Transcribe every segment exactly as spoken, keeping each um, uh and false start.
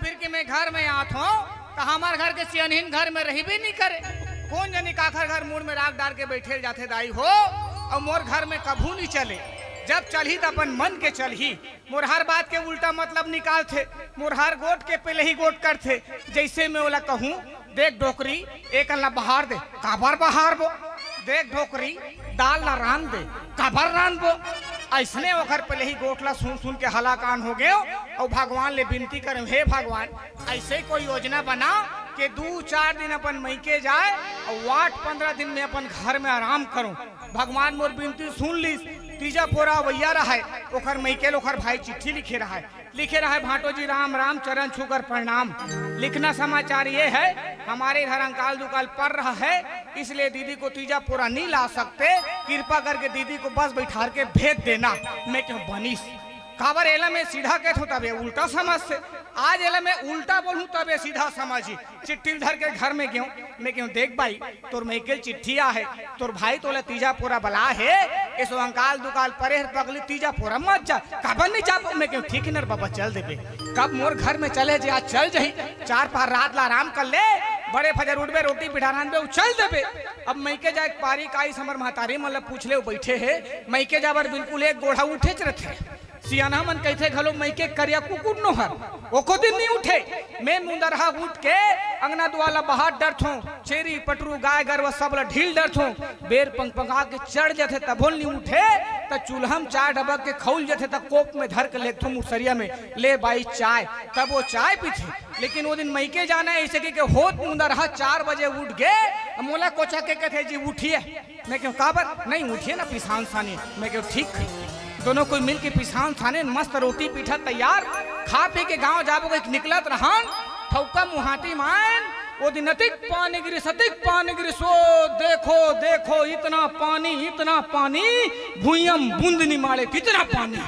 फिर के मैं घर में आत हों, त हमर घर के सियनहिन घर में रहिबे नइ करे। कोन जनी काखर घर मुड़ में राख डार के बइठे ल जाथे दाई हो, अउ मोर घर में कभू नइ चले। जब चलही त अपन मन के चलही। मोर हर बात के उल्टा मतलब निकालथे, मोर हर गोठ के पहले ही गोठ करथे। जइसे मैं ओला कहूँ, "देख डोकरी, एक अल्ला बहार दे।" "काबर बहारबो?" "देख डोकरी, दाल ला रांध दे।" "काबर रांधबो?" अइसने ओखर पहले ही गोठ ला सुन सुन के हलाकान हो गेंव, अउ भगवान ले बिनती करेंव, "हे भगवान, अइसे कोई योजना बना के दू चार दिन अपन मइके जाय, अउ आठ पंद्रह दिन में अपन घर में आराम करूँ।" भगवान मोर बिनती सुन लिस। तीजा पोरा अवइया रहय, ओखर मइके ल ओखर भाई चिट्ठी लिखे रहय, लिखे रहय, "भांटो जी राम राम, चरण छूकर प्रणाम। लिखना समाचार ये है, हमारे घर अंकाल दुकाल पड़ रहा है, इसलिए दीदी को तीजा पोरा नहीं ला सकते, कृपा करके दीदी को बस बैठार के भेज देना।" मैं कहूँ, "बनिस।" काबर एला मैं सीधा कहत हों, तब ये उल्टा समझथे। आज एला मैं उल्टा बोलहूँ, तब ये सीधा समझही। चिट्ठी ल धर के घर में गेंव, मैं कहूँ, "देख बाई, तोर मइके ल चिट्ठी आहे, तोर भाई तोला तीजा पोरा बलाहे, एसो अंकाल दुकाल परे हे, पगली तीजा पोरा मत जा।" "काबर नइ जाबो?" मैं कहूँ, "ठीक हे न रे बबा, चल देबे।" कब मोर घर में चले जे, आज चल जही, चार पहर रात ला आराम कर ले, बड़े फजर उठबे, रोटी पीठा रांधबे, अउ चल देबे। अब मइके जाय के पारी काइस, हमर महतारी मन ला पूछ ले, ओ बइठे हे, मइके जाय बर बिल्कुल एक गोड़ ह उठेच रथे। सियानहा मन कहिथे घलो, मइके करिया कुकुर नोहर, एको दिन नइ उठे। मैं मुंदरहा उठ के अंगना दुआर ला बहार डरथों, छेरी पटरू गाय गरवा सब ला ढील डरथों। बेर पंगपंगा के चढ़ जथे तभो ले नइ उठे, त चूल्हा म चाय ढबक के खउल जथे, त कोप में धर के लेगथों मुसरिया में, "ले बाई चाय।" तब ओ चाय पीथे। लेकिन ओ दिन मइके जाना हे, अइसे कहिके होत मुंदरहा चार बजे उठ गे, मोला कोचा के कथे, "जी उठिए।" मैं कहूँ, "काबर?" "नहीं, उठिए ना, पिसान साने।" मैं कहूँ, "ठीक हे।" दोनों कोई मिल के पिसान साने, मस्त रोटी पीठा तैयार, खा पी के गाँव जाबो कहिके निकलत रहन, ठउका मुहाटी मायन, ओ दिन अतिक पानी गिरिस, अतिक पानी गिरिस, ओ देखो, देखो, इतना पानी, इतना पानी, भुइयां म बूंद नइ माड़े, इतना पानी।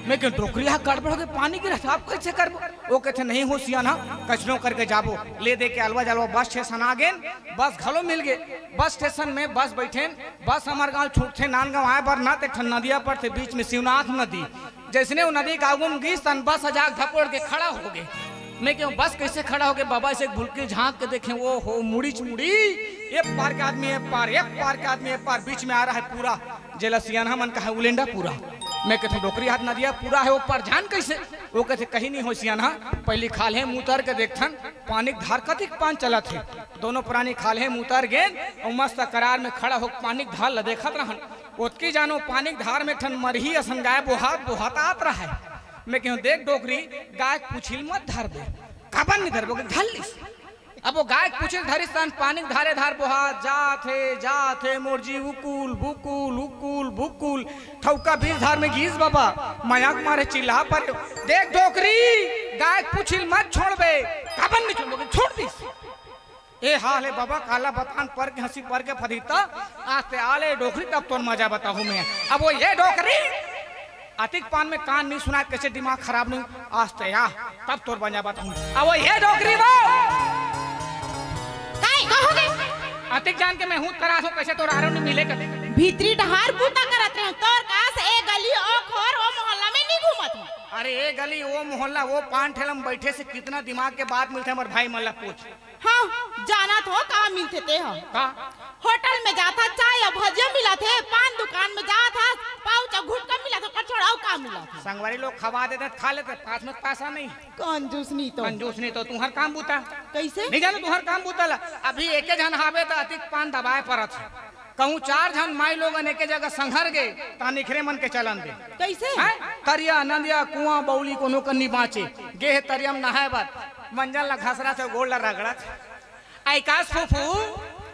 मैं कहूँ, "डोकरी हा, गड़बड़ हो गे, पानी गिरत हे, अब कइसे करबो?" ओ कथे, "नहीं हो सियानहा, कइसनो करके जाबो।" ले दे के अलवा जलवा बस स्टेशन आ गेन, बस घलो मिल गे। बस स्टेशन में बस बइठेन, बस हमर गाँव छूटथे नांदगांव आय बर न, त एक ठन नदिया पड़थे बीच में, शिवनाथ नदी। जइसने ओ नदी के आगू म गिस, तन बस ह जाके धपोड़ के खड़ा हो गे। मैं कहूँ, "बस कइसे खड़ा हो गे बबा?" अइसे भुलकी झांक के देखें, ओ हो, मुड़ीच मुड़ी, ए पार के आदमी ए पार, ए पार के आदमी ए पार, बीच में आ रहा है पूरा, जेला सियानहा मन कहय उलेंडा पूरा। मैं कहूँ, "डोकरी हा, नदिया पूरा हे, ओ पार जान कइसे?" ओ कथे, "कहीं नइ हो सियानहा, पहिली खाल्हे म उतर के देखथन, पानी के धार कतिक पान चलत हे।" दोनों परानी खाल्हे म उतर गेन अउ मस्त करार में खड़ा होके पानी के धार ल देखत रहन। ओतकी जानो पानी के धार में एक ठन मरही असन गाय बोहात बोहात आत रहय। मैं कहूँ, "देख डोकरी, गाय के पूछी ल मत धरबे।" "काबर नइ धरबो?" के धर लिस। अब ओ गाय के पूछी ल धरिस तहन पानी के धारे धार बोहात जात हे, जात हे, मोर जी उकुल बुकुल, उकुल बुकुल। ठउका बीच धार में गिस बबा, मया के मारे चिल्ला परे, "देख डोकरी, गाय के पूछी ल मत छोड़बे।" "काबर नइ छोड़बो?" के छोड़ दिस। ए हाल हे बबा, काला बतान, पर के हंसी पर के फदीता, आज ते आ ले डोकरी, तब तोर मजा बताहूं मैं। अब ओ ए डोकरी, अतिक पान में कान नइ सुनाय, कइसे दिमाग खराब नइ, आज ते आ, तब तोर मजा बताहूं। अब ओ ए डोकरी वो। काय, का हो गे? अतिक जान के मैं हूं तरास हों, कइसे तोर आरो नइ मिले कते। भीतरी डहार बूता करत रहेंव, तोर कास ए गली, ओ खोर, ओ मोहल्ला में नइ घूमत हों। अरे ए गली, ओ मोहल्ला, ओ पान ठेला में बइठे से कितना दिमाग के बात मिलथे, हमर भाई मन ला पूछ। हाँ, जानत हों का मिलथे ते ह। का? होटल में जाथस, चाय अउ भजिया मिलत हे, पान दुकान में जाथस, पाउच अउ गुटखा मिलत हे, कछोड़ा अउ का मिलत हे? संगवारी लोग खवा देथे, खा लेथे, पास में पैसा नहीं। कंजूसनी तो। कंजूसनी तो तुंहर काम बूता। कइसे? नइ जानो तुंहर काम बूता ला। अभी एके झन हाबे त अतिक पान दबाय परत हे। कहूं चार झन माई लोगन एके जगह संघर गे, त निखरे मन के चलन दे। कइसे? हैं? तरिया, नंदिया, कुआं, बउली कोनो कन नइ बांचे। गे हे तरिया म नहाय बर, मंजन ला घसरत हे, गोड़ ला रगड़त हे। "अई कास फूफू,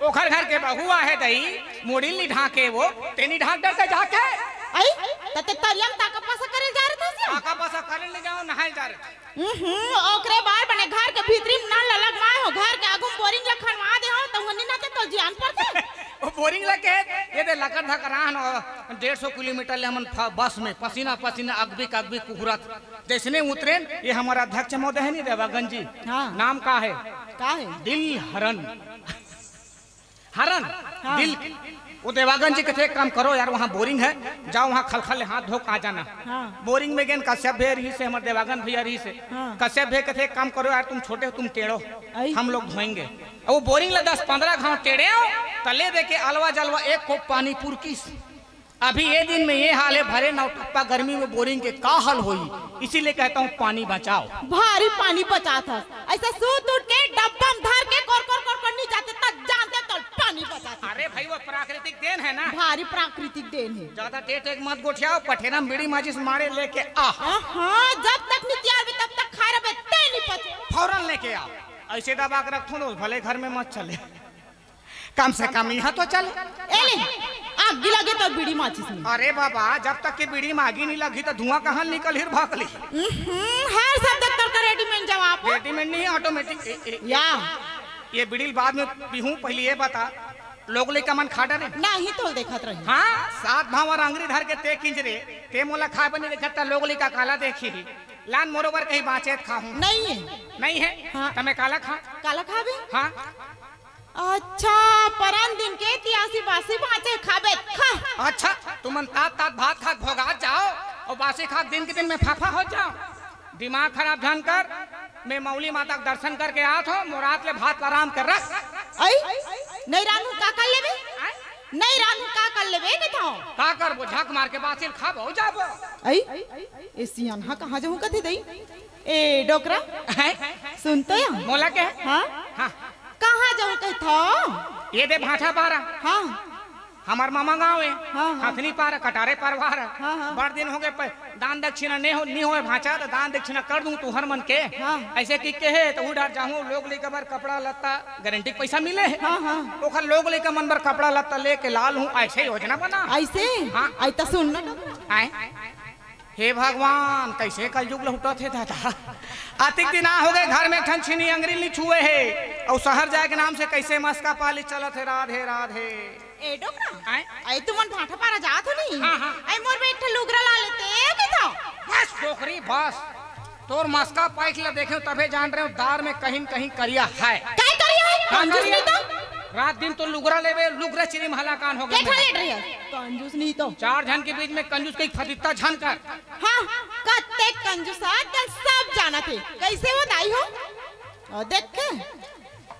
ओखर घर के बहू आहे दई, मुड़ी ल नइ ढांके वो, तें नइ ढांक डरते जाके?" अई, त तें तरिया म ताका पासा करे ल जा रहे थे? ताका पासा करे ल नइ जावंव, नहाय ल जा रहे थे। हम्म, ओकरे बर बने घर के भीतरी म नल लगवाए हों, घर के आगू म बोरिंग ल खनवा दे हों, त उहां नइ नहाते त जियान परते। ओ बोरिंग ल के, ए दे लकर धकर आन, डेढ़ सौ किलोमीटर ले हमन फ-, बस में पसीना पसीना, अगबिक अगबिक कुहरत। जइसने उतरेन, ए हमर अध्यक्ष महोदय हे नी देवागन जी, हाँ। नाम का हे? का हे? दिल हरन। हरन, हाँ। दिल के। वो देवागन जी कथे, "एक काम करो यार, वहाँ बोरिंग है, जाओ वहाँ खलखल ले हाथ धो के आ जाना।" हाँ। बोरिंग में गेन कश्यप भैया रहिस हे, हमर देवागन भैया रहिस हे। हाँ। कश्यप भैया कथे, "एक काम करो यार, तुम छोटे हो, तुम टेढ़ो, अई। हम लोग धोएंगे।" अब वो बोरिंग ला दस पंद्रह घांव टेढ़े हो, त ले दे के अलवा जलवा एक कोप पानी पुरकिस। अभी ये दिन में ये हाल हे, भरे नौटप्पा गर्मी में बोरिंग के का हाल होई, इसीलिए कहता हूँ पानी बचाओ। भारी पानी बचात हस। अइसे सूत उठ के डब्बा में धर के कोर कोर कोर कोर नी जाते, त जानते तो पानी बचात हस। अरे भाई, वो प्राकृतिक देन है ना। भारी प्राकृतिक देन है। ज्यादा टेट एक मत गोठियाओ, पठेरा में बीड़ी माचिस मारे लेके आ। हाँ, जब तक नितियार भी तब तक खाए रहे, ते नहीं पचे। फौरन लेके आओ। ऐसे दबा के रख थो, भले घर में मत चले। कम से कम यहाँ तो चल। ए ले, आगी लगे तो बीड़ी माचिस में। अरे बाबा, जब तक के बीड़ी में आगी नहीं लगी तो धुआं कहाँ निकल हिर भाग ली। हम्म, हर शब्द तोर का रेडीमेड जवाब हो। रेडीमेड नहीं, ऑटोमेटिक। ए, ए, या। ये बीड़ी बाद में पीहूं, पहले ये बता, लोग लइका मन खा डरे? नहीं तो देखत रही। हाँ, सात भांवर अंगरी धर के ते किंजरे, ते मोला खाए बने देखत त लोग लइका काला देखी ही। लान मोरो बर कहीं बाँचे त खाहूं। नहीं है। नहीं है? हाँ। त मैं काला खा? काला खाबे? हाँ। अच्छा, परन दिन के तियासी बासी बाँचे खाबे, खा। अच्छा, तुमन तात तात भात खा के भोगात जाओ अउ बासी खा के दिन के दिन में फाफा हो जाओ। दिमाग खराब झन कर, मैं मौली माता के दर्शन करके आत हो, मोरात ले भात आराम कर रख। अई, नहीं रानू का कर लेबे? आय? नहीं रानू का कर लेबे के थाओ? का करबो, झक मार के बासी ल खाबो जाबो। अई, ए सियान हा कहाँ जाहूं कथे दई? ए डोकरा, हैं? सुन तो या। मोला के? हाँ? हाँ। कहाँ जाहूं कहे थाओ? ये दे भाठा पारा। हाँ। हमार मामा गाँव है। हाँ, हाँ। हथनी पारा, कटारे परवार है। हाँ, हाँ। बड़ दिन हो गए, प-, दान दक्षिणा नहीं हो, नहीं होए भांचा, तो दान दक्षिणा कर दूं तुहर मन के। हाँ। ऐसे कि कहे, तो उधार जाहूं, लोग लइका बर कपड़ा लत्ता, गारंटी के पैसा मिले है। हाँ, हाँ। ओखर लोग लइका मन बर कपड़ा लत्ता लेके लाल हूँ, ऐसे योजना बना। ऐसे? हाँ। आई तो सुन ना। आय? हे भगवान, कैसे कलयुग लहुटत हे दादा। अतिक दिन आ हो गए, घर में ठन छीनी अंगरी नी छुए हे, अउ शहर जाए के नाम से कैसे मस्का पाली चलत हे। राधे राधे। ए डोकरा, आय? अई तुमन भाठा पारा जात हो नहीं? हाँ, हाँ। अई मोर बर एक ठन लुगरा ला लेते, ए के था? बस डोकरी, बस। तोर मस्का पाइक ला देखे तभे जान रहे हो, दार में कहीं न कहीं करिया है। काय करिया है? का कंजूस करिया? नहीं तो। रात दिन तो लुगरा लेबे, लुगरा चिरी महला कान हो गए। के ठा लेट रही है? कंजूस नहीं तो। चार झन के बीच में कंजूस कहीं फतित्ता झन कर। हाँ, कत्ते कंजूस आजकल सब जानत हे। कैसे वो दाई हो? अउ देख के।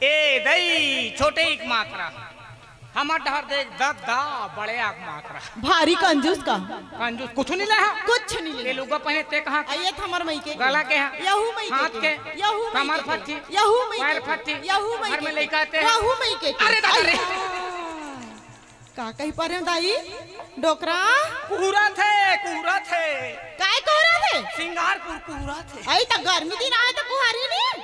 ए दई, छोटे एक मात्रा। हमर डहर देख दद्दा, बड़े आग मात्रा। भारी कंजूस का। कंजूस कुछ नहीं ले हा। कुछ नहीं ले। ये लुगा पहने ते कहाँ? अई ये त हमर मइके के। गला के हा? यहू मइके हाथ के। के? यहू कमर मइके के। फट्टी। यहू मइके पैर के। फट्टी। यहू मइके घर में के। लइका ते। वहू मइके के। अरे दादा रे। अई। का कही परे दाई? डोकरा? कुहरा थे, कुहरा थे। काय कुहरा थे? सिंगारपुर कुहरा थे। अई त गर्मी दिन आए त कुहारी नहीं।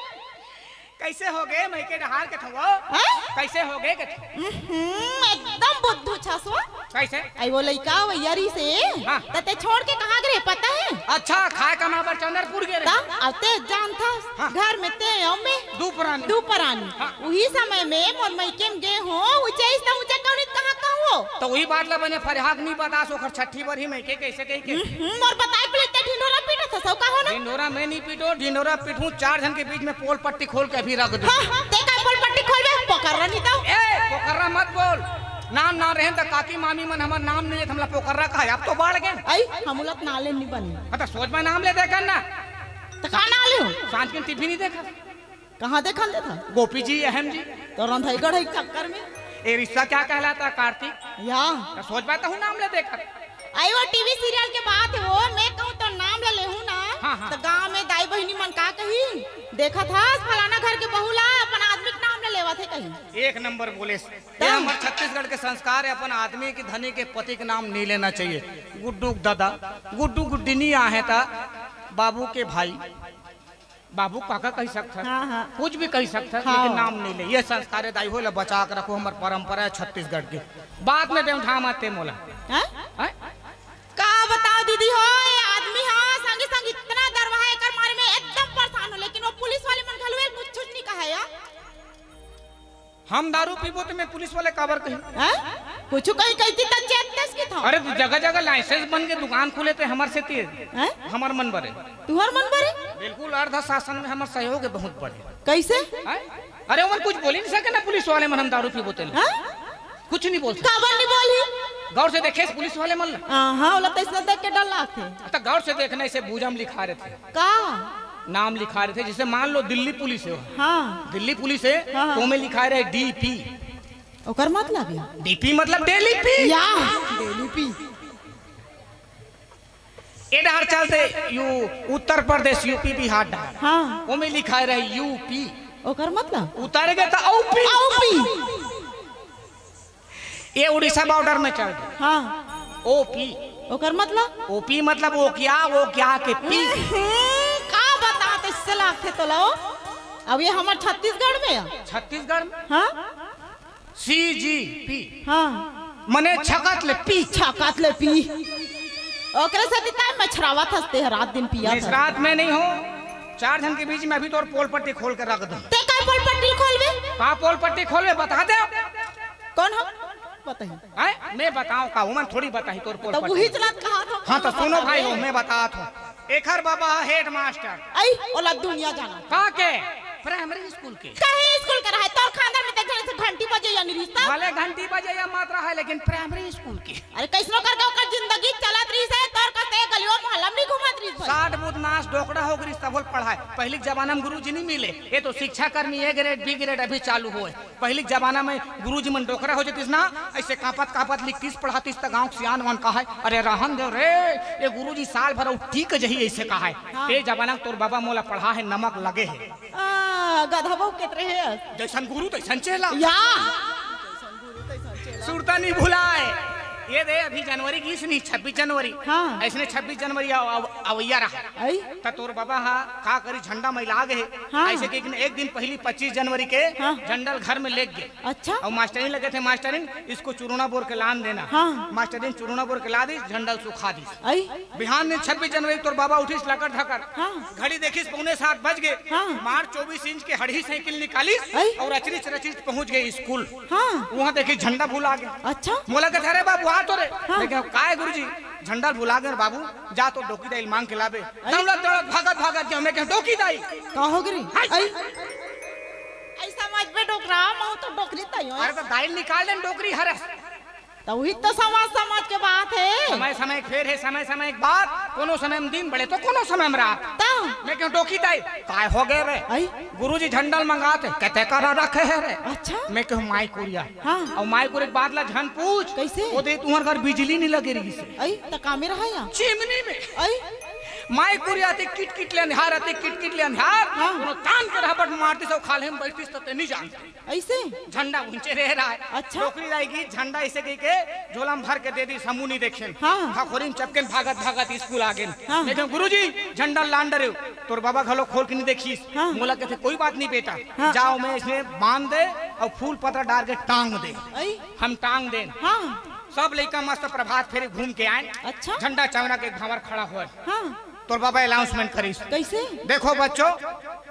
कैसे हो गए मइके डहार के ठो? हैं? कैसे हो गए के ठो? हम्म, एकदम बुद्धू छसवा। कैसे? अई वो लइका वैया रहिस हे, हाँ। त ते छोड़ के कहाँ गे रहे पता है? अच्छा, खाए कमाए बर चंद्रपुर गे रहे। त अब ते जानथस, हाँ। घर में ते अउ मैं दू परानी। दू परानी। हाँ। उही समय में मोर मइके में गे हो, ऊंचे इस त ऊंचे कौन इत कहाँ कहूँ हो? त उही बात ला बने फरिहाक नहीं बतास, ओखर छट्ठी बर ही मइके कैसे कही के? हम्म, मोर बताए के पहले ते ढिंढोरा पीटत हस, का हो ना? ढिंढोरा मैं नहीं पीटो, ढिंढोरा पीटूं, चार झन के बीच में पोल पट्टी खोल के अभी रख दे। हाँ, ते काय पोल पट्टी खोलबे? पोकर्रा नहीं तो। ए, पोकर्रा मत बोल। नान नान रहेन त काकी मामी मन हमर नाम नहीं लेत, हमला पोकर्रा कहा, अब तो बाढ़ गए। अई, हमला त नाले नहीं बने। हाँ, त सोच में नाम ले देखन ना। त का नाम ले हो? सांझ के टीवी नहीं देखा। कहाँ देखन देथा? गोपी जी, अहम जी। तो रंधई गढ़ई चक्कर में। ए रिश्ता क्या कहलाता है, कार्तिक? या। त सोच में तो हूँ नाम ले देखा। अई वो टीवी सीरियल के बात है वो, मैं कहूँ तो नाम ले लेहूँ ना, हाँ, हाँ। त गाँव में दाई बहिनी मन का कही, "देखत हस फलाना घर के बहू ला अपन आदमी के नाम ले लेवत हे," कही। एक नंबर बोले। त? ये हमर छत्तीसगढ़ के संस्कार है, अपन आदमी के धनी के पति के नाम नहीं लेना चाहिए। गुड्डू के दादा, गुड्डू गुड्डी नहीं आहे त बाबू के भाई। बाबू काका कही सकथस, हाँ, हाँ। कुछ भी कही सकथस, हाँ। लेकिन नाम नहीं ले। ये संस्कार है दाई हो, ले बचा के रखो, हमर परंपरा है छत्तीसगढ़ के। बाद में देव धाम आते मोला। हैं? हैं? का बताओ दीदी हो, ये आदमी हा संगी संग इतना दरवा है, एकर मारे में एकदम परेशान हो, लेकिन वो पुलिस वाले मन घलो कुछ, कुछ नहीं कहा यार। हम दारू पीबो तो मैं पुलिस वाले काबर कही? हैं? कुछ कहीं कहती त चेतस की था। अरे, जगह जगह लाइसेंस बन के दुकान खुले थे हमर सेती, हैं? हमर मन बरे। तुहर मन बरे? बिल्कुल, अर्ध शासन में हमर सहयोग है बहुत बड़े। कैसे? हैं? अरे, ओमन कुछ बोली नहीं सके ना पुलिस वाले मन, हम दारू पीबो तेल। हैं? कुछ नहीं बोलते। काबर नहीं बोलही? गौर से देखे पुलिस वाले मन ला। हाँ, हाँ, ओला तइसने देख के डर लागथे। त गौर से देखना, इसे भुजा म लिखा रहिथे। का? नाम लिखा रहिथे, जैसे मान लो दिल्ली पुलिस हे। हाँ। दिल्ली पुलिस हे, हाँ। त ओमे लिखा रहे डीपी। ओकर मतलब या? डीपी मतलब डेली पी। या, डेली पी। ए डहर चलते यू उत्तर प्रदेश, यूपी, बिहार डहर। हाँ। ओमे लिखा रहे यूपी। ओकर मतलब? उतर गे त औपी। औपी। ये उड़ीसा बॉर्डर में चल दे। हाँ। ओपी। ओकर मतलब? ओपी मतलब ओकिया, ओकिया के पी। हम्म, का बतात, इससे लागथे तोला ओ? अब ये हमर छत्तीसगढ़ में हे। छत्तीसगढ़ में? हाँ। सीजीपी। हाँ। मने छकत ले पी। छकत ले पी। ओकरे सेती तैं मछरावत हस ते ह, रात दिन पिया। रात में नहीं हो, चार झन के बीच में अभी तोर पोल पट्टी खोल के रख दूं। ते काय पोल पट्टी खोलबे? का पोल पट्टी खोलबे, बता दे। कौन हो? बताही। हैं? मैं बताऊं का? ओमन थोड़ी बताही तोर पोल तो पट्टी। वही चलात कहा था। हाँ, तो सुनो भाई हो, मैं बतात हूँ। एखर बाबा ह हेडमास्टर। आई, ओला दुनिया जाना। का के? प्राइमरी स्कूल के। कहीं स्कूल के रहे, तोर खानदान में देख ले से घंटी बजे या नहीं रिश्ता। भले घंटी बजे या मात्रा है, लेकिन प्राइमरी स्कूल के। अरे, कइसनो करके ओकर जिंदगी चलत रहिस हे, तोर कस ए गलियो मोहल्ला में नहीं घूमत रहिस भाई। साठ बूत नास डोकरा हो गिस तब होल पढ़ाए। पहिली के जमाना में गुरुजी नहीं मिले, ये तो शिक्षा कर्मी ए ग्रेड, बी ग्रेड अभी चालू होए। पहिली के जमाना में गुरुजी मन डोकरा हो जतिस ना, ऐसे कांपत कांपत लिखतिस, पढ़ातिस त गांव के सियान मन कहाय, "अरे रहन दे रे, ये गुरुजी साल भर अउ टीक जही," ऐसे कहाय। हाँ। ते जमाना के तोर बाबा मोला पढ़ा हे, नमक लगे हे। आ, गधा बहू के तरे हे। जैसन गुरु तैसन चेला। या। सुरता नहीं भुलाए। ये दे, अभी जनवरी गिस नहीं, छब्बीस जनवरी। हाँ। अइसने छब्बीस जनवरी अव-, अव-, अवैया रहा। आई? त तोर बाबा हा का करी, झंडा मैला गे हे। हाँ। अइसे कि एक, एक दिन पहिली पच्चीस जनवरी के हाँ। झंडा ल घर में लेग गे। अच्छा। अउ मास्टरिन लगे थे, मास्टरिन इसको चुरुना बोर के लान देना। हाँ। मास्टरिन चुरुना बोर के ला दिस, झंडा ल सुखा दिस। आई? बिहान में छब्बीस जनवरी तोर बाबा उठिस लकर धकर। हाँ। घड़ी देखिस पौने सात बज गे। हाँ। मार चौबीस इंच के हड़ही साइकिल निकालिस आई। अउ रचरिच रचरिच पहुंच गे स्कूल। हाँ। उहाँ देखिस झंडा भुला गे। अच्छा। मोला कथे, "अरे बाबू, आ तो रे।" हाँ। मैं कहेंव, "काय गुरुजी?" "झंडा भुला गे रे बाबू, जा तो डोकी दाई ल मांग के लाबे।" आई। दौड़त दौड़त भागत भागत गेंव, मैं कहेंव, "डोकी दाई।" का हो गे रे? हाय। आई। अइसा मत बे डोकरा, महूं तो डोकरी दाई हों। अरे त दाई ल निकाल दे न, डोकरी हरस। त उही त समाज, समाज के बात हे। समय समय के फेर हे, समय समय के बात। कोनो समय में दिन बड़े तो कोनो समय में रात। त? मैं कहेंव, "डोकी दाई।" "काय हो गे रे?" आई? "गुरुजी झंडा ल मंगात हे।" "कते करा रखे हे रे?" अच्छा। मैं कहेंव, "माई कुरिया।" हाँ। अउ माई कुरिया के बात ला झन पूछ। कइसे? ओ दे तुंहर घर बिजली नहीं लगे रहिस हे। आई, त का में रहा या? चिमनी में। आई? माई कुरिया अति किटकिट ले अंधियार, अति किटकिट ले अंधियार। हाँ। कोनो तान के रहबट मारतिस अउ खाल्हे में बइठतिस त ते नहीं जानते। अइसे? झंडा उंचे रहे रहा हे। अच्छा। डोकरी दाई गिस झंडा अइसे कहिके झोला में भर के दे दिस, हमू नहीं देखेन। हाँ। भखोरी में चपकेन भागत भागत स्कूल आ गेन। हाँ। मैं कहेंव, "गुरुजी, झंडा ल लान डरेंव।" तोर बाबा घलो खोल के नहीं देखिस। हाँ। मोला कथे, "कोई बात नहीं बेटा, हाँ। जा ओमे अइसने बांध दे अउ फूल पतरा डार के टांग दे।" आई? हम टांग देन। हाँ। सब लइका मस्त प्रभात फेरी घूम के आएन। अच्छा। झंडा चौरा के भांवर खड़ा होय। हाँ। तोर बाबा announcement करिस। कइसे? "देखो बच्चों,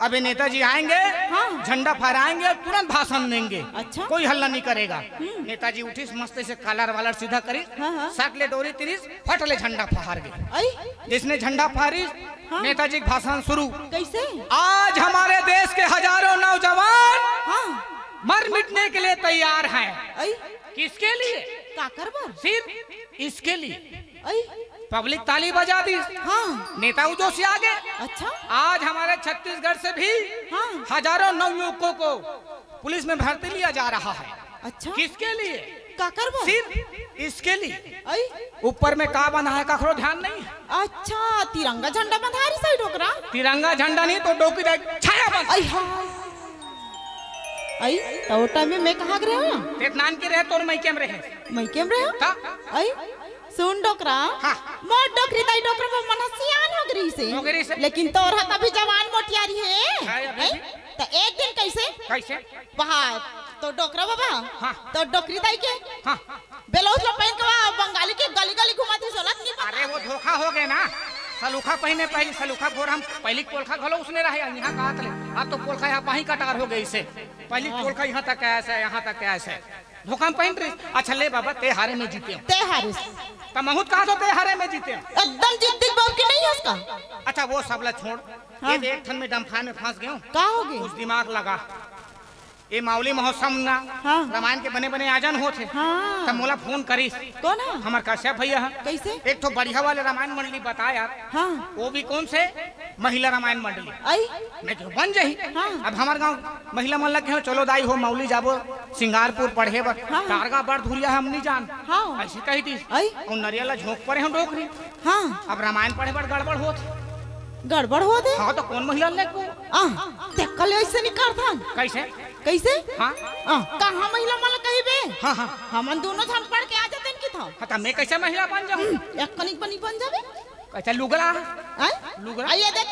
अभी नेताजी आएंगे, हाँ। झंडा फहराएंगे और तुरंत भाषण देंगे। अच्छा। कोई हल्ला नहीं करेगा।" हम्म। नेताजी उठिस, मस्त से collar वालर सीधा करिस, हाँ, हाँ। शर्ट ले डोरी तिरिस, फट ले झंडा फहर गे। आई? जइसने झंडा फहरिस, हाँ। नेताजी के भाषण शुरू। कइसे? "आज हमारे देश के हजारों नौजवान हाँ। मर मिटने के लिए तैयार हैं।" आई? किसके लिए? काकर बर? सिर्फ इसके लिए। आई? पब्लिक ताली बजा दी। हाँ। नेता जोशिया गे। अच्छा। आज हमारे छत्तीसगढ़ से भी हाँ। हजारों नवयुवकों को पुलिस में भर्ती लिया जा रहा है। अच्छा। किसके लिए? काकर बर? सिर्फ इसके लिए। आई? ऊपर में का बंधा है, कखरो ध्यान नहीं है। अच्छा, तिरंगा झंडा बंधा रहिस हे डोकरा? तिरंगा झंडा नहीं तो डोकी दाई छाया बंधा। आई हाँ। आई, त ओ टाइम में मैं कहाँ के रहे हूँ? तेत नानके रहे, तोर मइके में रहे। मइके में रहे? त? आई, सुन डोकरा। हाँ। मोर डोकरी दाई डोकरा बाबा मन ह सियान हो गे रहिस हे। हो गे रहिस हे। लेकिन तोर ह त अभी जवान मोटियारी हे। हाँ, अभी हैं? भी। त एक दिन कइसे? कइसे? वहाँ तो डोकरा बाबा। हाँ। तो डोकरी दाई के। हाँ। ब्लाउज ला पहिन के वहाँ बंगाली के गली गली घुमातिस, ओला त नहीं पता। अरे वो धोखा हो गे ना। सलूखा पहिने पहिली, सलूखा गोर हम पहिली पोलखा घलो उसने रहे, यहाँ का हाथ ले। अब तो पोलखा यहाँ बाहीं कटार हो गे इसे। पहिली हाँ। पोलखा यहाँ तक आय से, यहाँ तक आय से। धोखा में पहिन रहिस। अच्छा ले बाबा, ते हारे मैं जीतेंव। ते हारिस। त महूं त कहा तो ते हारे मैं जीतेंव। एकदम जिद्दी बाप के नहीं है उसका। अच्छा वो सब ला छोड़। हाँ। ये देख, एक ठन में डम्फार में फंस गेंव। का हो गे? कुछ दिमाग लगा। ए मावली महोत्सव ना, हाँ। रामायण के बने बने आयोजन होत हे। हाँ। तब मोला फोन करिस। कोन हा? हमर कश्यप भैया हा। कइसे? एक ठो बढ़िया वाले रामायण मंडली बता यार। हाँ। वो भी कोन से? महिला रामायण मंडली। आई? मैं कहेंव बन जाही। हाँ। अब हमर गांव महिला मन लगे हो, चलो दाई हो मावली जाबो सिंगारपुर पढ़े बर। हाँ। तारगा बड़ धुरिया हे, हम नहीं जान। हाँ। ऐसे कहि दिस। आई? अउ नरिया ला झोंक परे हो डोकरी। हाँ। अब रामायण पढ़े बर गड़बड़ होत हे। गड़बड़ होत हे? हाँ, तो कोन महिला लेगबो? आ, ते कल ऐसे नहीं करथन। कइसे? कइसे? हाँ। आ, कहाँ महिला मन ला कहिबे? हाँ, हाँ। हमन दोनों झन पढ़ के आ जातेन कि था। हाँ, त मैं कइसे महिला बन जाहूँ? हम्म, एक कनिक बनी बन जाबे। अच्छा, लुगरा? आय? लुगरा? आ, ये देख।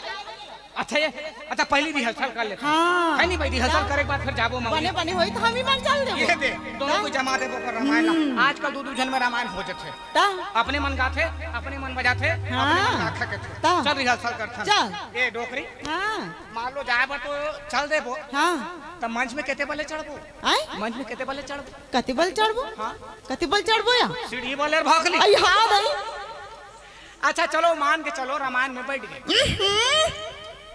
अच्छा, ये, अच्छा, पहली रिहर्सल कर लेते हैं। हाँ। है नहीं भाई, रिहर्सल हाँ। करे के बाद फिर जाबो मावली। बने, बने होई तो हम ही मन चल देबो। ये दे, दोनों हाँ। को जमा देबो ओकर रामायण ला। हम्म। आजकल दू दू झन में रामायण हो जाथे। ता? अपने मन गाथे, अपने मन बजाथे, हाँ। अपने मन गाथा के थे। ता? चल रिहर्सल करथन। चल। ए डोकरी, हाँ। मान लो जाए बर तो चल देबो। हाँ। त मंच में केते बले चढ़बो? आय? मंच में केते बले चढ़बो? कति बल चढ़बो? हाँ। कति बल चढ़बो या? सीढ़ी बले भाग ली। आई हाँ भाई। अच्छा चलो, मान के चलो, रामायण में बैठ गेन। हम्म।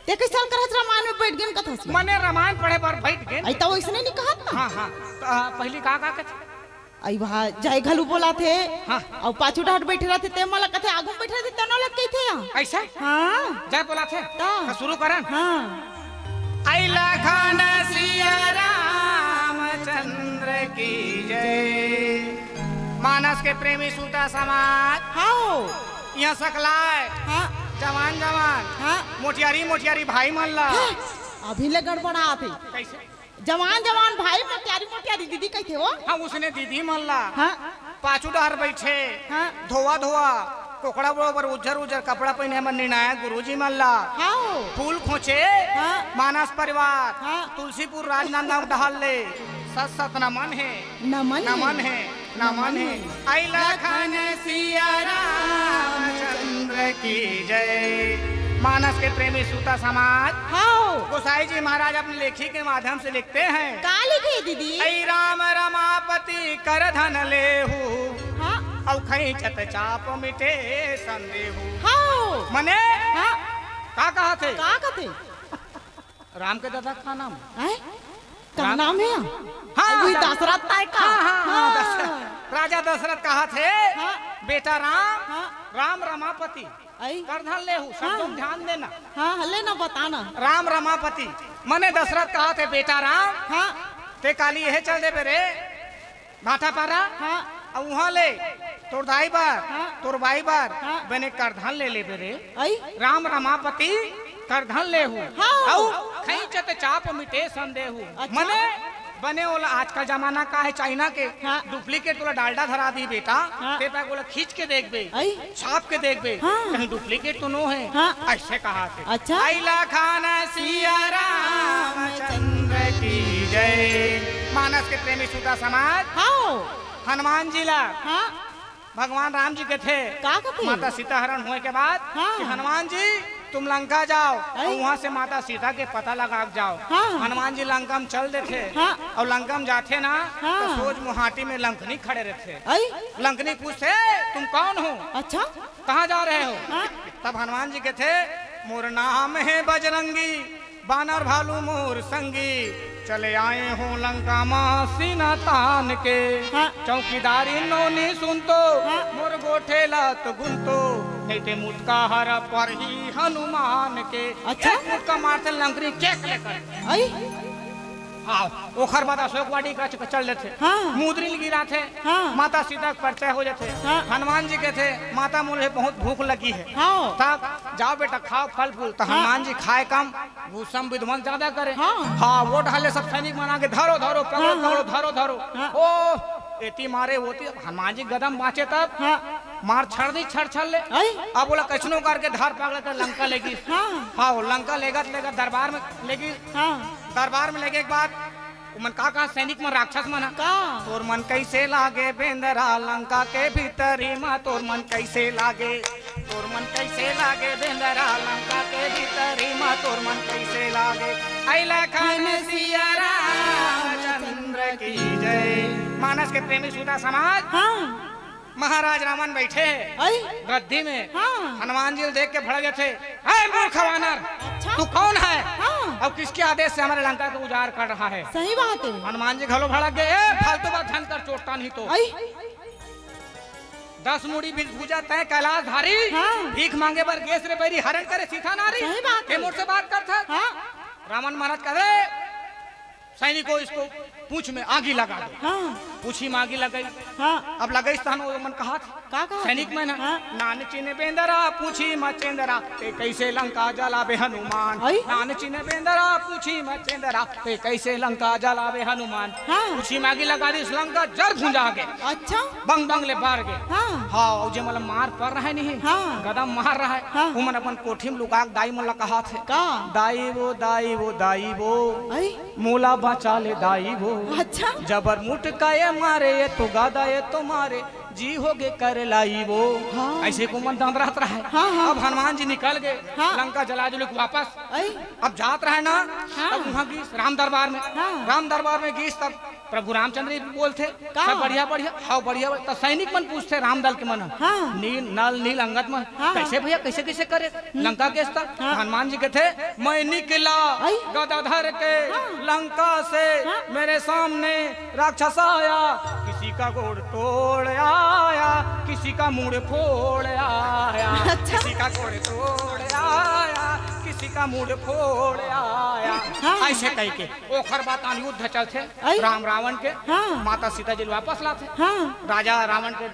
ते कइसन करत रामायण में बैठ गेन कथस? मने रामायण पढ़े बर बैठ गेन। आई त वइसने नहीं कहत ना। हाँ, हाँ। त, आ, पहली का, का कथे? आई वहाँ जय घलू बोलाथे। हाँ। अउ पाछू डहर बैठे रहिथे, ते मोला कथे, आगू में बैठे रहिथे, तेनो ला कहिथे या। अइसे? हाँ। जय बोलाथे? त। त शुरू करन। हाँ। आई लखन सिया रामचंद्र की जय। मानस के प्रेमी सुता समाज। हाँ। यहाँ सकलाय। हाँ। जवान जवान। हाँ। मोटियारी मोटियारी भाई मन ला। हाँ। अभी ले गड़बड़ात हे। कइसे? जवान जवान भाई मोटियारी मोटियारी दीदी कहिथे हो। हाँ, उसने दीदी मन ला। हाँ। पाछू डहर बैठे। हाँ। धोवा धोवा। कोकड़ा बरोबर उज्जर उज्जर कपड़ा पहिने हमर निर्णायक गुरुजी मन ला। हाँ। फूल खोंचे। हाँ। मानस परिवार। हाँ। तुलसीपुर राजनांदगांव डहर ले। सत सत नमन हे। नमन हे। नमन हे। नमन हे। आई लखन सिया रामचंद्र की जय। मानस के प्रेमी सुता समाज। हाँ। गोसाई जी महाराज अपने लेखी के माध्यम से लिखते हैं। का लिखे दीदी? आई राम रमापति कर धन लेहू। हाँ। अउ खैंचत चाप मिटे संदेहू। हाँ। मने? हाँ। का कहत हे? का कहत हे? राम के दादा का नाम? हैं? का राम नाम हे? हाँ, वही हाँ। दशरथ ताय का? हाँ, हाँ, हाँ, हाँ। दशरथ। राजा दशरथ कहत हे, हाँ। बेटा राम, हाँ। राम रमापति। आई। कर धन लेहू, हाँ। शब्दों में ध्यान देना। हाँ, हाँ, ले ना बताना। राम रमापति, मने दशरथ कहत हे, बेटा राम, हाँ। ते काली यहे चल देबे रे। भाटापारा, हाँ। अउ उहाँ ले तोर दाई बर, हाँ। तोर बाई बर, हाँ। बने करधन ले लेबे रे। आई? राम रमापति करधन लेहू। हाँ। अउ खैंचत चाप मिटे संदेहू। अच्छा। मने बने ओला आजकल जमाना का हे चाइना के हाँ। डुप्लीकेट ओला डालडा धरा दी बेटा, हाँ। ते पाक ओला खींच के देखबे। आई? छाप के देखबे, हाँ। कहीं डुप्लीकेट तो नो हे? हाँ। अइसे कहाथे। अच्छा। आई लखन सिया रामचंद्र की जय। मानस के प्रेमी सुता समाज, हाँ। हनुमान जी ला हाँ। भगवान राम जी कथे, का कथे? माता सीता हरण होय के बाद हाँ। कि हनुमान जी तुम लंका जाओ आई। अउ उहाँ से माता सीता के पता लगा के जाओ। हाँ। हनुमान जी लंका में चल देथे हाँ। अउ लंका में जाथे ना हाँ। त सोझ मुहाटी में लंकनी खड़े रहिथे। आई। लंकनी पूछथे, तुम कौन हो? अच्छा। कहाँ जा रहे हो? हाँ। तब हनुमान जी कथे, मोर नाम हे बजरंगी, बानर भालू मोर संगी, चले आए हों लंका मा सीना तान के। हाँ। चौकीदारी नोनी सुनतो, हाँ। मोर गोठे ला तो गुनतो, नहीं ते मुटका हर परही हनुमान के। अच्छा। एक मुटका मारथे लंकनी केक लेकर। आई। हाँ, ओखर बाद अशोक वाटिका चल देथे। हाँ। मुंदरी ल गिराथे। हाँ। माता सीता के परिचय हो जाथे। हाँ। हनुमान जी कथे, माता मोला बहुत भूख लगी हे। हाँ। तब जाओ बेटा, खाओ फल फूल। त हाँ। हनुमान जी खाए कम, गुस्सा म विध्वंस ज्यादा करे। हाँ। हाँ, वो डहर ले सब सैनिक मन आगे, धरो, धरो, पकड़ो, हाँ, हाँ। पकड़ो, धरो, धरो। हाँ। ओ, एती मारे, ओती, हनुमान जी गदा म बाँचे तब। हाँ। मार छड़ दी, छड़, छड़ ले। आई। अब ओला कइसनो करके धर पकड़ के लंका लेगिस। हाँ। हाँ, वो लंका लेगत, लेगत दरबार में लेगिस। हाँ। दरबार में लेगे के बाद ओमन का कहा, सैनिक मन, राक्षस मन ह? का? तोर मन कइसे लागे बेंदरा लंका के भीतरी मा, तोर मन कइसे लागे, तोर मन कइसे लागे बेंदरा लंका के भीतरी मा, तोर मन कइसे लागे। आई लखन सिया रामचंद्र की जय। मानस के प्रेमी सुता समाज, हाँ। महाराज रावण बैठे हे आई। गद्दी में। हाँ। हनुमान जी ल देख के भड़क जाथे, "ऐ मूर्ख वानर, अच्छा। तू कौन है? हाँ। और किसके आदेश से हमारे लंका को उजाड़ कर रहा है? सही बात है। हनुमान जी घलो भड़क गए, "ए, फालतू बात झन कर, चोट्टा नहीं तो।" आई। दस मुड़ी बीस भुजा तैं कैलाश धारी, हाँ। भीख मांगे बर गेस रे बैरी, हरण करे सीता नारी। सही बात के है। मोर से बात करत हस? हाँ। रावण महाराज कहे, सैनिकों, इसको पूंछ में आगी लगा दो। हाँ। पूछी में आगी लगाई। हाँ। अब लगाई स्थान वो मन कहा था। का कहा सैनिक था? मन, हाँ। "नान चिन बेंदरा, पूछी म चेंदरा, ते कैसे लंका जलाबे हनुमान।" आई? "नान चिन बेंदरा, पूछी म चेंदरा, ते कैसे लंका जलाबे हनुमान।" हाँ। पूछी में आगी लगा दी, लंका जर भुंजा गे। अच्छा। बंग बंग ले बार गे। हाँ। हाँ, और जे मतलब मार पड़ रहा है नहीं, हाँ। गदा मार रहा है, हाँ। वो मन अपन कोठी में लुका के दाई मन ला कहा थे। का? "दाई वो, दाई वो, दाई वो।" आई? "मोला बचा ले दाई वो।" अच्छा। "जबर मुटका ये मारे, ये तो गादा, ये तो मारे, जी हो गे कर लाई वो।" हाँ। ऐसे को मन दंद रहत रहा है। हाँ, हाँ। अब हनुमान जी निकल गए, हाँ। लंका जला जुल के वापस। आई। अब जात रहा है ना, हाँ। तब वहाँ गीस राम दरबार में। हाँ। राम दरबार में गीस तब प्रभु रामचंद्र जी बोलथे, का? "सब बढ़िया, बढ़िया, हाँ, बढ़िया, बढ़िया।" तो सैनिक मन पूछथे राम दल के मन, हाँ। नील, नल, नील अंगद मन, हाँ, हाँ। "कैसे भैया, कैसे, कैसे करे लंका के स्तर?" हाँ। हनुमान जी कहते, "मैं निकला आई। गदा धर के हाँ। लंका से, हाँ। मेरे सामने राक्षस आया, किसी का गोड़ तोड़ आया, किसी का मुड़ फोड़ आया, अच्छा। किसी का गोड़ तोड़ आया, किसी का मुड़ फोड़ आया।" हाँ। ऐसे कह के ओखर बाद आन युद्ध चलथे आई। राम रावण के, हाँ। माता सीता जी ल वापस लाथे, हाँ। राजा रावण के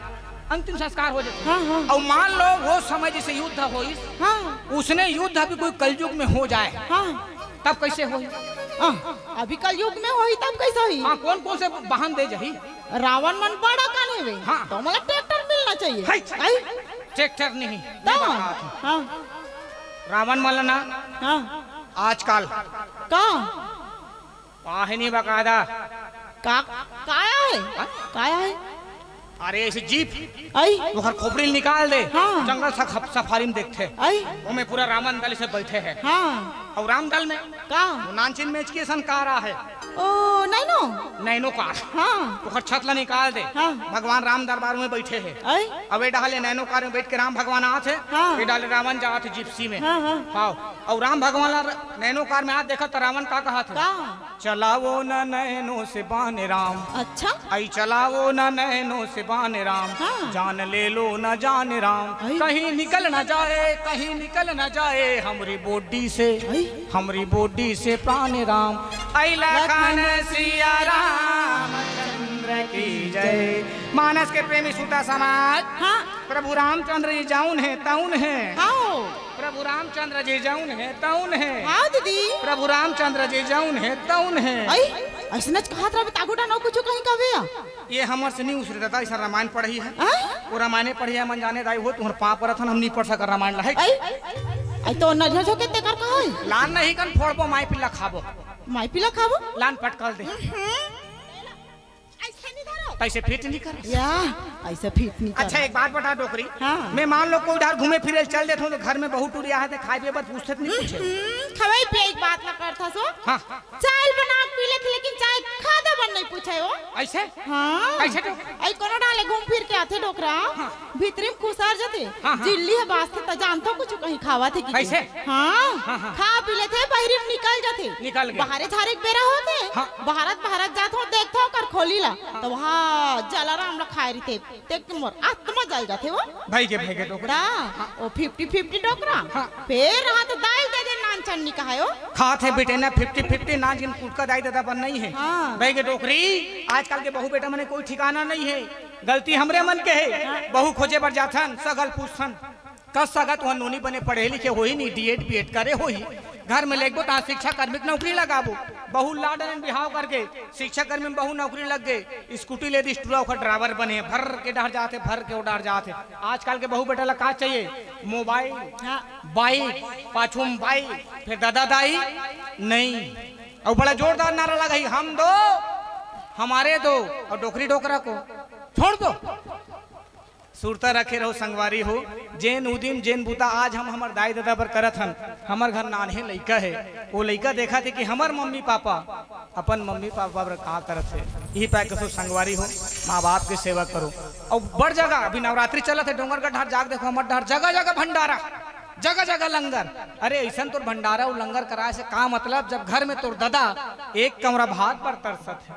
अंतिम संस्कार हो जाथे। हाँ, हाँ। और मान लो वो समय जैसे युद्ध होइस, हाँ। उसने युद्ध अभी कोई कलयुग में हो जाए, हाँ। तब कैसे होही? हाँ, अभी कलयुग में होही तब कैसे होही? हाँ, कौन कौन से वाहन दे जाही? रावण मन बड़ा कान हेवे, हाँ। तो मतलब ट्रैक्टर मिलना चाहिए। हाय। आई? ट्रैक्टर नहीं, तो? ये बात है। हाँ। रावण मन ला ना हाँ। आजकल का? आहे नहीं बकायदा। का, काया है? हाँ? काया है? अरे, ऐसे जीप। आई? ओखर खोपड़ी ल निकाल दे। हाँ। जंगल सफ-, सफारी में देखथे। आई? ओमे पूरा रावण दल से बैठे हैं। हाँ। और राम दल में का? वो नानचिन मेच के सन कार आहे। ओ, नैनो? Nano car. हाँ। ओखर छत ला निकाल दे। हाँ। भगवान राम दरबार में बैठे हैं। आई? अब ये डाले नैनो कार में बैठ के राम भगवान आत है। हाँ। ये डाले रावण जात है जिप्सी में। हाँ, हाँ। हाँ। और राम भगवान ला नैनो कार में आत देखा तो रावण का कहा था? का? चलाओ न नैनो से बान राम। अच्छा? आई चलाओ न नैनो से बान राम। हाँ। जान ले लो न जान राम। आई। कहीं निकल न जाए, कहीं निकल न जाए हमरी body से, आई। हमरी body से प्राण राम। आई लखन सिया रामचंद्र की जय। मानस के प्रेमी श्रोता समाज, हाँ। प्रभु रामचंद्र जी जौन है, तौन है। हाँ। प्रभु रामचंद्र जी जौन है, तौन है। हाँ, दीदी। प्रभु रामचंद्र जी जौन है, तौन है। आई, अइसनच कहत रहबे, तागू डानो कुछु कहीं कहबे या? ये हमर से नहीं उसरे दादा, ऐसा रामायण पढ़ी है। हाँ? वो रामायणे पढ़ी है, मन जाने दाई हो, तुम्हर पाँव परत हन, हम नहीं पढ़ सकर रामायण ला, है? आई, आई तो नजर झोंके तेकर का है? लान नहीं कन फोड़बो, माई पिल्ला खाबो। माई पिल्ला खाबो? लान पटकल दे। हम्म। ऐसे नहीं धरो। तैसे फिट नहीं कर। या, ऐसे फिट नहीं कर। अच्छा, एक बात बता डोकरी। हाँ। मैं मान लो कोई डार घूमे फिरे चल देता हूँ तो घर में बहू टूरी आहे तो खाए पिए बर पूछत नहीं पूछे? हम्म, खवाई पिए एक बात ना करता सो। हाँ। चाय बना के पी लेथे, लेकिन चाय खादा बर नहीं पूछे हो। ऐसे? हाँ। कैसे तो? ऐ कोनो डाले घूम फिर के आथे डोकरा। हाँ। भीतरी में खुसर जथे। हाँ, हाँ। जिल्ली ह बासथे त जानथो कुछु कहीं खावत हे कि कैसे? हाँ। हाँ, हाँ। खा पी लेथे, बहिरी में निकल जथे। निकल गए। बाहरे झारे के बेरा होथे। हाँ। बाहरत, बाहरत जात हो, देखथो ओकर खोली ला। हाँ। त वहाँ जलाराम ला खाए रहिथे। देख के मोर आत्मा जल जाथे वो। भाई के, भाई के डोकरा। दा, हाँ। वो fifty fifty डोकरा। हाँ। फेर रहा त दाई दे दे नान चन्नी कहायो। खात हे बेटे ना fifty fifty नान जिन कुटका दाई ददा पर नहीं है। हाँ। भाई के डोकरी, आजकल के बहू बेटा मने कोई ठिकाना नहीं है। गलती हमरे मन के हे। हाँ। बहू खोजे बर जाथन, सगा ल पूछथन, "कस सगा तुहर नोनी बने पढ़े लिखे होही नी, डीएड बीएड करे होही, घर में लेगबो तहाँ शिक्षा कर्मी के नौकरी लगाबो।" बहू ला डरेन बिहाव करके, शिक्षा कर्मी में बहू नौकरी लग गे, स्कूटी ले दिस टूरा ओखर ड्राइवर बने, भर के डहर जाथे, भर के ओ डहर जाथे। आजकल के बहू बेटा ला का चाहिए? मोबाइल, हाँ। बाइक, पाछू में बाइक, फिर दादा दाई नहीं। और बड़ा जोरदार नारा लगा ही, "हम दो, हमारे दो, और डोकरी डोकरा को छोड़ दो।" सुरता रखे रहो संगवारी हो, जेन उदिम, जेन बुता आज हम हमर दाई ददा बर करत हन, हमर घर नान्हे लइका हे, वो लइका देखत हे कि हमर मम्मी पापा अपन मम्मी पापा बर का करत हे। यही पाय कसो संगवारी हो, माँ बाप के सेवा करो। और बड़ जगह अभी नवरात्रि चलत हे, डोंगरगढ़ डहर जाके देखो, हमर डहर जगह जगह भंडारा। जगह जगह लंगर। अरे, अइसन तोर भंडारा अउ लंगर कराए से का मतलब, जब घर में तोर ददा एक कमरा भात बर तरसत हे?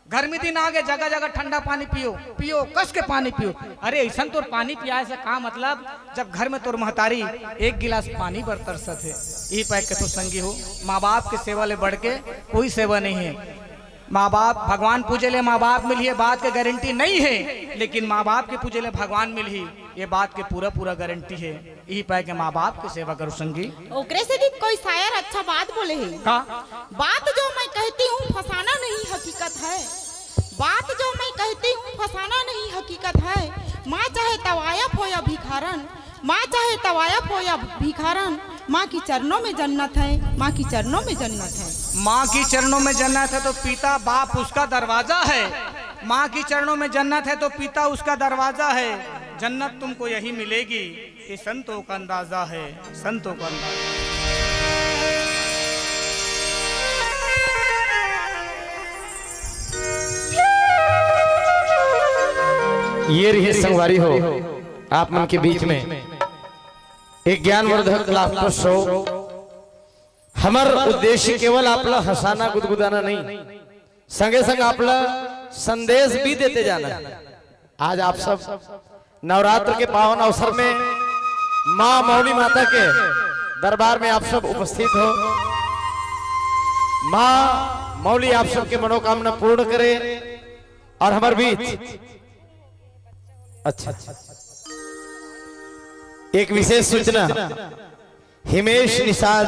गर्मी दिन आगे, जगह जगह ठंडा पानी पियो, पियो, कस के पानी पियो। अरे, अइसन तोर पानी पियाए से का मतलब, जब घर में तोर महतारी एक गिलास पानी बर तरसत हे? ई पाए कथो संगी हो, माँ बाप के सेवा ले बढ़ के कोई सेवा नहीं है। माँ बाप, भगवान पूजे ले माँ बाप मिलही, ये बात के गारंटी नहीं है, लेकिन माँ बाप के पूजे ले भगवान मिलही, ये बात के पूरा पूरा गारंटी है। इही पाए के माँ बाप के सेवा करो संगी। ओकरे से भी कोई शायर अच्छा बात बोले हे। का? बात जो मैं कहती हूँ फसाना नहीं हकीकत है, बात जो मैं कहती हूँ फसाना नहीं हकीकत है। माँ चाहे तवायफ हो या भिखारन, माँ चाहे तवायफ हो या भिखारन, माँ की चरणों में जन्नत है, माँ की चरणों में जन्नत है। माँ की चरणों में जन्नत है तो पिता बाप उसका दरवाजा है। माँ की चरणों में जन्नत है तो पिता उसका दरवाजा है। जन्नत तुमको यही मिलेगी, ये संतों का अंदाजा है, संतों का अंदाजा। ये रहे संगवारी हो, आप मन के बीच में एक ज्ञानवर्धक लाफ्टर शो। हमर उद्देश्य केवल आप ला हंसाना, गुदगुदाना नहीं, संगे संग आप ला संदेश भी देते जाना है। आज आप सब नवरात्र के पावन अवसर में माँ मौली माता के दरबार में आप सब उपस्थित हो। माँ मौली आप सबके मनोकामना पूर्ण करे। और हमर बीच, अच्छा, एक विशेष सूचना, हिमेश निषाद,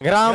ग्राम